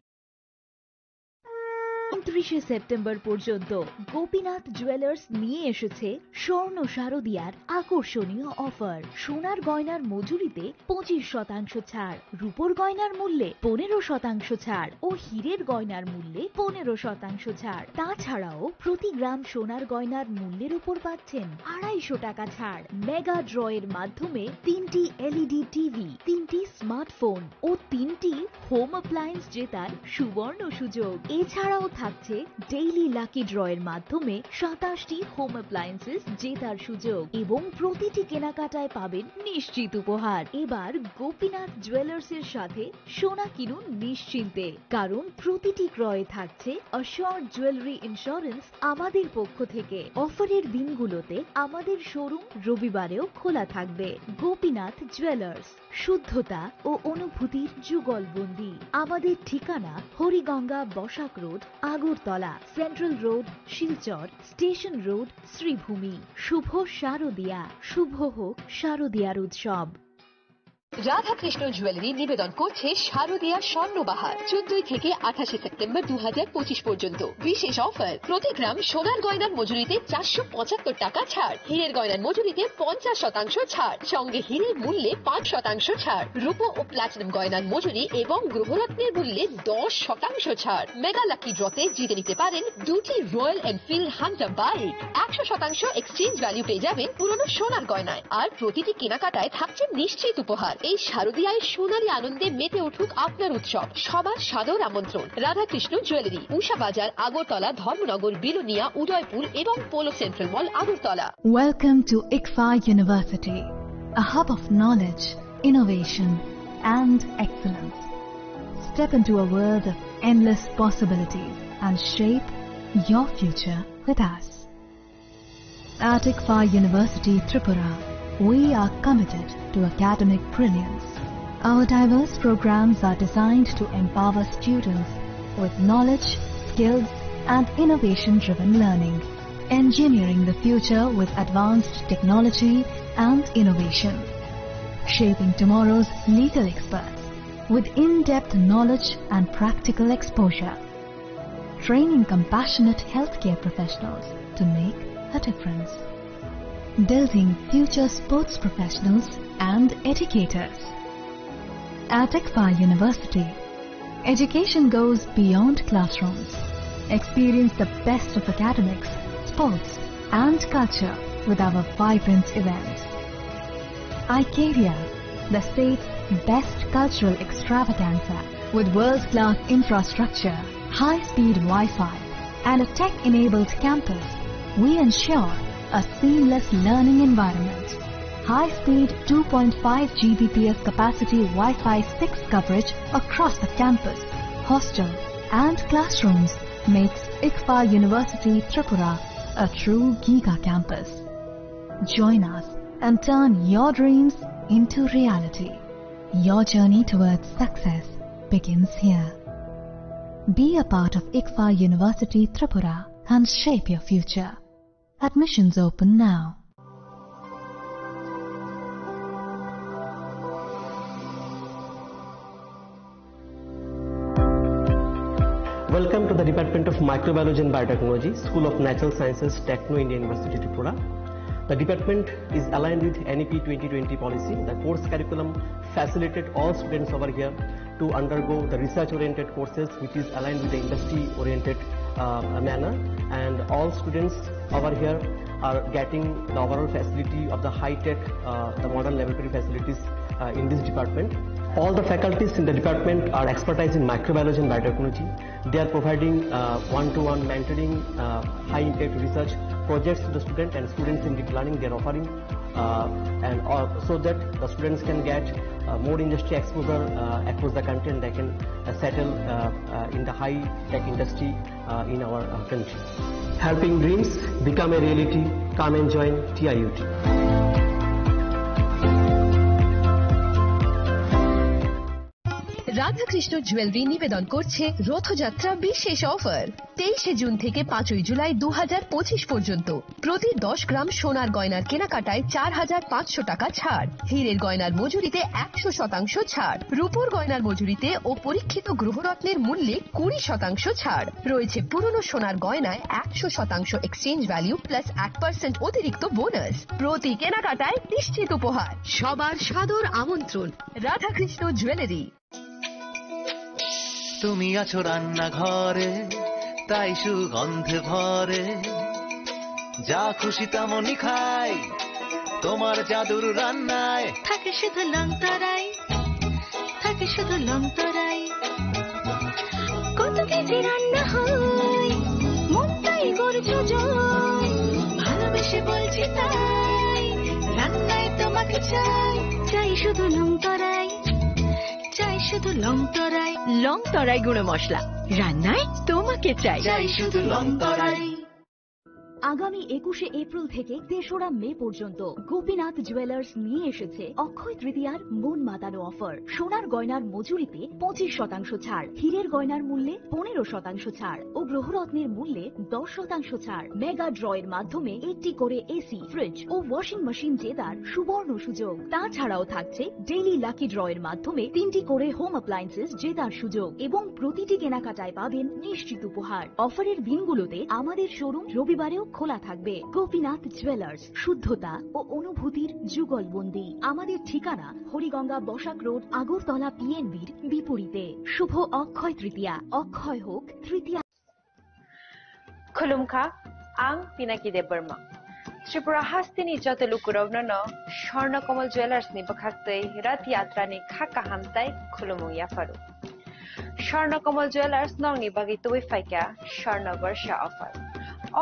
ঊনত্রিশে সেপ্টেম্বর পর্যন্ত গোপীনাথ জুয়েলার্স নিয়ে এসেছে স্বর্ণ শারদিয়ার আকর্ষণীয় অফার। সোনার গয়নার মজুরিতে পঁচিশ শতাংশ ছাড়, রূপোর গয়নার মূল্যে পনেরো শতাংশ ছাড় ও হীরের গয়নার মূল্যে পনেরো শতাংশ ছাড়। তাছাড়াও প্রতি গ্রাম সোনার গয়নার মূল্যের উপর পাচ্ছেন আড়াইশো টাকা ছাড়। মেগা ড্র এর মাধ্যমে তিনটি এলইডি টিভি, তিনটি স্মার্টফোন ও তিনটি হোম অ্যাপ্লায়েন্স জেতার সুবর্ণ সুযোগ। এছাড়াও থাকছে ডেইলি লাকি ড্র এর মাধ্যমে সাতাশটি হোম অ্যাপ্লায়েন্সেস জেতার সুযোগ এবং প্রতিটি কেনাকাটায় পাবেন নিশ্চিত উপহার। এবার গোপীনাথ জুয়েলার্স এর সাথে সোনা কিনুন নিশ্চিন্তে, কারণ প্রতিটি ক্রয়ে থাকছে অ্যাসিওরড জুয়েলারি ইন্স্যুরেন্স আমাদের পক্ষ থেকে। অফারের দিনগুলোতে আমাদের শোরুম রবিবারেও খোলা থাকবে। গোপীনাথ জুয়েলার্স, শুদ্ধতা ও অনুভূতির যুগলবন্দি। আমাদের ঠিকানা Harigangga Basak road, Agartala, central road, Silchar, station road, Sribhumi. শুভ শারদিয়া, শুভ হোক শারদিয়ার উৎসব। রাধাকৃষ্ণ জুয়েলারি নিবেদন করছে শারদিয়া স্বর্ণবাহার, চোদ্দই থেকে আঠাশে সেপ্টেম্বর দু হাজার পঁচিশ পর্যন্ত। বিশেষ অফার, প্রতি গ্রাম সোনার গয়নার মজুরিতে চারশো পঁচাত্তর টাকা ছাড়, হীরের গয়নার মজুরিতে পঞ্চাশ শতাংশ ছাড়, সঙ্গে হীরের মূল্যে পাঁচ শতাংশ ছাড়, রূপো ও প্লাটিনাম গয়নার মজুরি এবং গ্রহরত্নের মূল্যে দশ শতাংশ ছাড়। মেগা লাকি ড্রতে জিতে নিতে পারেন দুটি রয়্যাল এনফিল্ড হান্টার বাইক, একশো শতাংশ এক্সচেঞ্জ ভ্যালু পেয়ে যাবেন পুরনো সোনার গয়নায়। আর প্রতিটি কেনাকাটায় থাকছে নিশ্চিত উপহার। এই শারদিয়ায় সোনালী আনন্দে মেতে উঠুক আপনার উৎসব। সবার সাদর আমন্ত্রণ। রাধাকৃষ্ণ জুয়েলারি, উষা বাজার, আগরতলা, ধর্মনগর, বিলোনিয়া, উদয়পুর এবং polo central mall, Agartala. Welcome to ICFAI University, a hub of knowledge, innovation, and excellence. Step into a world of endless possibilities and shape your future with us. At ICFAI University Tripura, we are committed to academic brilliance. Our diverse programs are designed to empower students with knowledge, skills, and innovation driven learning, engineering the future with advanced technology and innovation, shaping tomorrow's legal experts with in depth knowledge and practical exposure, training compassionate healthcare professionals to make a difference, building future sports professionals and educators. At ICFAI University, education goes beyond classrooms. Experience the best of academics, sports, and culture with our vibrant events. ICARIA, the state's best cultural extravaganza. With world-class infrastructure, high-speed Wi-Fi, and a tech-enabled campus, we ensure a seamless learning environment. High-speed two point five G B P S capacity Wi-Fi six coverage across the campus, hostel, and classrooms makes ICFAI University Tripura a true giga campus. Join us and turn your dreams into reality. Your journey towards success begins here. Be a part of ICFAI University Tripura and shape your future. Admissions open now. Welcome to the Department of Microbiology and Biotechnology, School of Natural Sciences, Techno India University, Tripura. The department is aligned with N E P twenty twenty policy. The course curriculum facilitated all students over here to undergo the research-oriented courses, which is aligned with the industry-oriented, uh, manner. And all students over here are getting the overall facility of the high-tech, uh, the modern laboratory facilities, uh, in this department. All the faculties in the department are expertise in microbiology and biotechnology. They are providing, uh, one-to-one mentoring, uh, high-impact research projects to the student and students in deep learning. They are offering, uh, and all, so that the students can get, uh, more industry exposure, uh, across the country, and they can, uh, settle, uh, uh, in the high-tech industry, uh, in our, uh, country. Helping dreams become a reality. Come and join T I U T. Radhakrishna jewellery নিবেদন করছে রথযাত্রা বিশেষ অফার। তেইশে জুন থেকে পাঁচই জুলাই দু হাজার পঁচিশ পর্যন্ত প্রতি দশ গ্রাম সোনার গয়নার কেনাকাটায় চার হাজার পাঁচশো টাকা ছাড়, হীরের গয়নার মজুরিতে একশো শতাংশ ছাড়, রূপোর গয়নার মজুরিতে ও পরীক্ষিত গ্রহরত্নের মূল্যে কুড়ি শতাংশ ছাড় রয়েছে। পুরনো সোনার গয়নায় একশো শতাংশ এক্সচেঞ্জ ভ্যালু প্লাস এক পার্সেন্ট অতিরিক্ত বোনাস। প্রতি কেনাকাটায় নিশ্চিত উপহার। সবার সাদর আমন্ত্রণ রাধাকৃষ্ণ জুয়েলারি। তুমি আছো রান্নাঘরে, তাই সুগন্ধে ভরে। যা খুশি তেমনই খাই, তোমার জাদুর রান্নায়। থাকে শুধু লংতরাই, থাকে শুধু লংতরাই। কত কেজি রান্না হয়, মনটাই গর্জ জয়। ভালোবেসে বলছি তাই, রান্নায় তোমাকে চাই। চাই শুধু লংতরাই, চাই শুধু লংতরাই। লংতরাই গুঁড়ো মশলা, রান্নায় তোমাকে চাই। চাই শুধু লংতরাই। আগামী একুশে এপ্রিল থেকে তেসরা মে পর্যন্ত গোপীনাথ জুয়েলার্স নিয়ে এসেছে অক্ষয় তৃতীয়ার মন মাতানো অফার। সোনার গয়নার মজুরিতে পঁচিশ শতাংশ ছাড়, হীরের গয়নার মূল্যে পনেরো শতাংশ ছাড় ও গ্রহরত্নের মূল্যে দশ শতাংশ ছাড়। মেগা ড্র এর মাধ্যমে একটি করে এসি, ফ্রিজ ও ওয়াশিং মেশিন জেতার সুবর্ণ সুযোগ। তাছাড়াও থাকছে ডেইলি লাকি ড্র এর মাধ্যমে তিনটি করে হোম অ্যাপ্লায়েন্সেস জেতার সুযোগ এবং প্রতিটি কেনাকাটায় পাবেন নিশ্চিত উপহার। অফারের দিনগুলোতে আমাদের শোরুম রবিবারেও খোলা থাকবে। গোপীনাথ জুয়েলার্স, শুদ্ধতা ও অনুভূতির যুগলবন্দি। আমাদের ঠিকানা হরিগঙ্গা বসাক রোড, আগরতলা পিএনবির বিপরীতে। শুভ অক্ষয় তৃতীয়া, অক্ষয় হোক তৃতীয়া। Khulumkha, ang Pinaki Debbarma. Tripura hasteni joto lukurokno no Swarna Kamal Jewellers ni bwkhaktwi Rath Yatra ni kha kaham tai khulumung yapharu. Swarna Kamal Jewellers nokni bagwi tubui phaikha Swarna Borsha offer.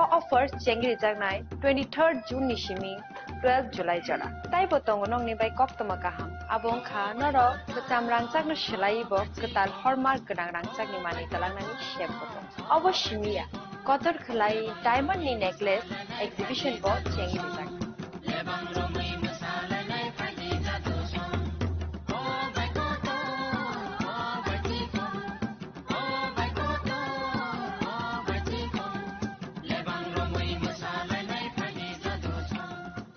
O offer chengrijaknai twenty-third June ni simi twelve July jora. Taibo tongo nokni bai koktwma kaham. Abo wngkha norok kwcham rangchakno swlaiwi bo kwtal hallmark gwnang rangchakni manwi twlangnani sep bo tongo. Obo simi ya, kotor khwlai diamond ni necklace exhibition bo chengwi rijak.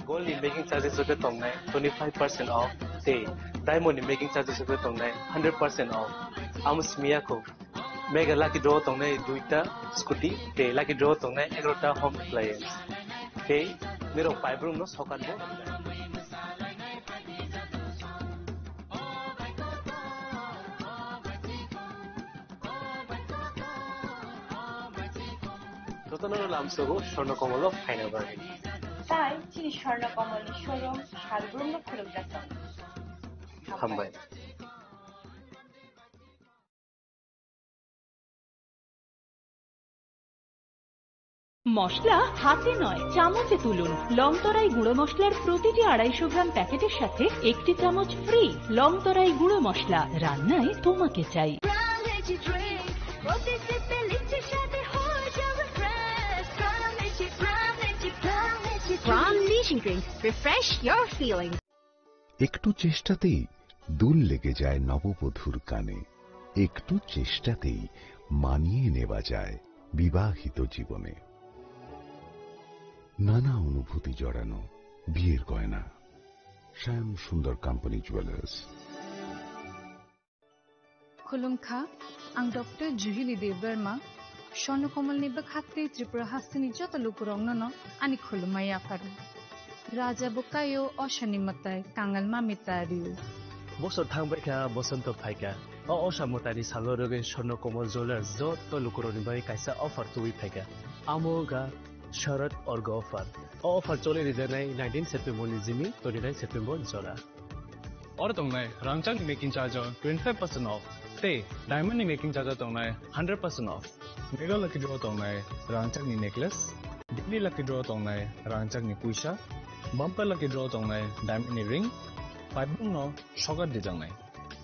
Gold ni making charges rwgwi tongnai twenty five percent off tei diamond ni making charges rwgwi tongnai hundred percent off. Amo simi ya kho. Mega lucky draw tongnai duita scooty tei lucky draw tongnai egarota home appliance. Tei norok paibrumno sokat bo. Jotono lamsogo Swarna Kamal o phaina bagwi. Tai chini Swarna Kamal ni showroom salbrumno khulumjak tongo. Hambai. মশলা হাতে নয়, চামচে তুলুন। লংতরাই গুঁড়ো মশলার প্রতিটি আড়াইশো গ্রাম প্যাকেটের সাথে একটি চামচ ফ্রি। লংতরাই গুঁড়ো মশলা, রান্নায় তোমাকে চাই। Prime Leaching Cream, refresh your feeling. একটু চেষ্টাতেই দুল লেগে যায় নববধূর কানে। একটু চেষ্টাতেই মানিয়ে নেওয়া যায় বিবাহিত জীবনে। নানা অনুভূতি জড়ানো বিয়ের গয়না। শ্যাম সুন্দর company jewellers. Khulumkha, ang Doctor Juhili Debbarma, Swarnakomalni bwkhak tei Tripura hasteni joto lukurokno no ani khulumma yapharu. Raja bo kaio, osani mwtai kangal mami ta riu. Bosor thangbaikha, bosonto phaikha. O osa mwtaini salo rwgwi Swarnakomal Jewellers joto lukurokni bagwi kaisa offer tubui phaikha. Amo wngkha Sharad Orga offer. O offer choli rijaknai nineteen September ni simi twenty nine September jora. Oro tongnai rangchakni making charge o twenty five percent off tei diamond ni making charge o tongnai hundred percent off. Mega lucky draw tongnai rangchakni necklace, daily lucky draw tongnai rangchakni puisa, bumper lucky draw tongnai diamond ni ring, paibung no sokat dijaknai.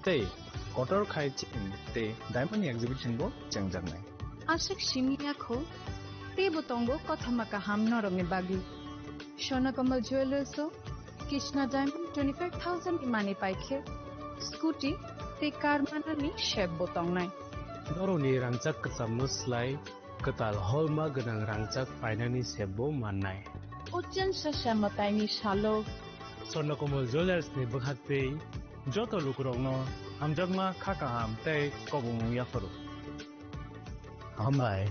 Tei kotor khai chain tei diamond ni exhibition bo chengjaknai. Aswk simi yakho, teibo tongo kothoma kaham norokni bagwi. Swarnakomal Jewellers o Kishna Diamond twenty five thousand ni manwi paikhe, scooty tei car manani sep bo tongnai. Norokni rangchak kwchamno slai kwtal holma gwnang rangchak painani sep bo mannai. Ujjan sasa mwtaini salo Swarnakomal Jewellers ni bwkhak tei joto lukurokno hamjakma kha kaham tei kobongmung yapharu. Hambai.